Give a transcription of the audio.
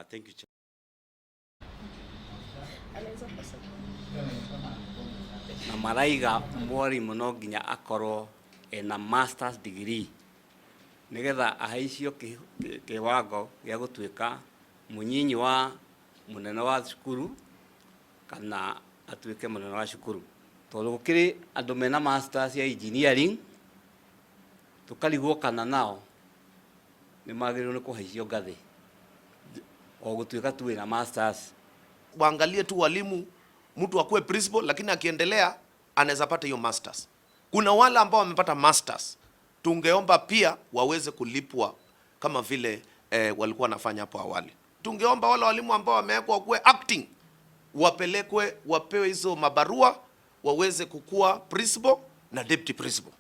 Thank you, Chair. Anaweza kosa. Na maraiga mwarimu no nginya akorwo ena masters degree nigetha ahaicio kiwango gĩa gũtuĩka mũnyinyi wa mũnene wa cukuru kana atuĩke mũnene wa cukuru, tondũ gũkĩrĩ andũ mena masters ya engineering, tũkarigwo kana nao nĩ magĩrĩirwo nĩ kũhaicio ngathĩ o gũtuĩka tu wĩna masters. Waangalie tu walimu, mtu akuwe principal, lakini akiendelea anaweza pata hiyo masters. Kuna wale ambao wamepata masters, tungeomba pia waweze kulipwa kama vile walikuwa wanafanya hapo awali. Tungeomba wale walimu ambao wamewekwa kuwe acting wapelekwe, wapewe hizo mabarua waweze kukua principal na deputy principal.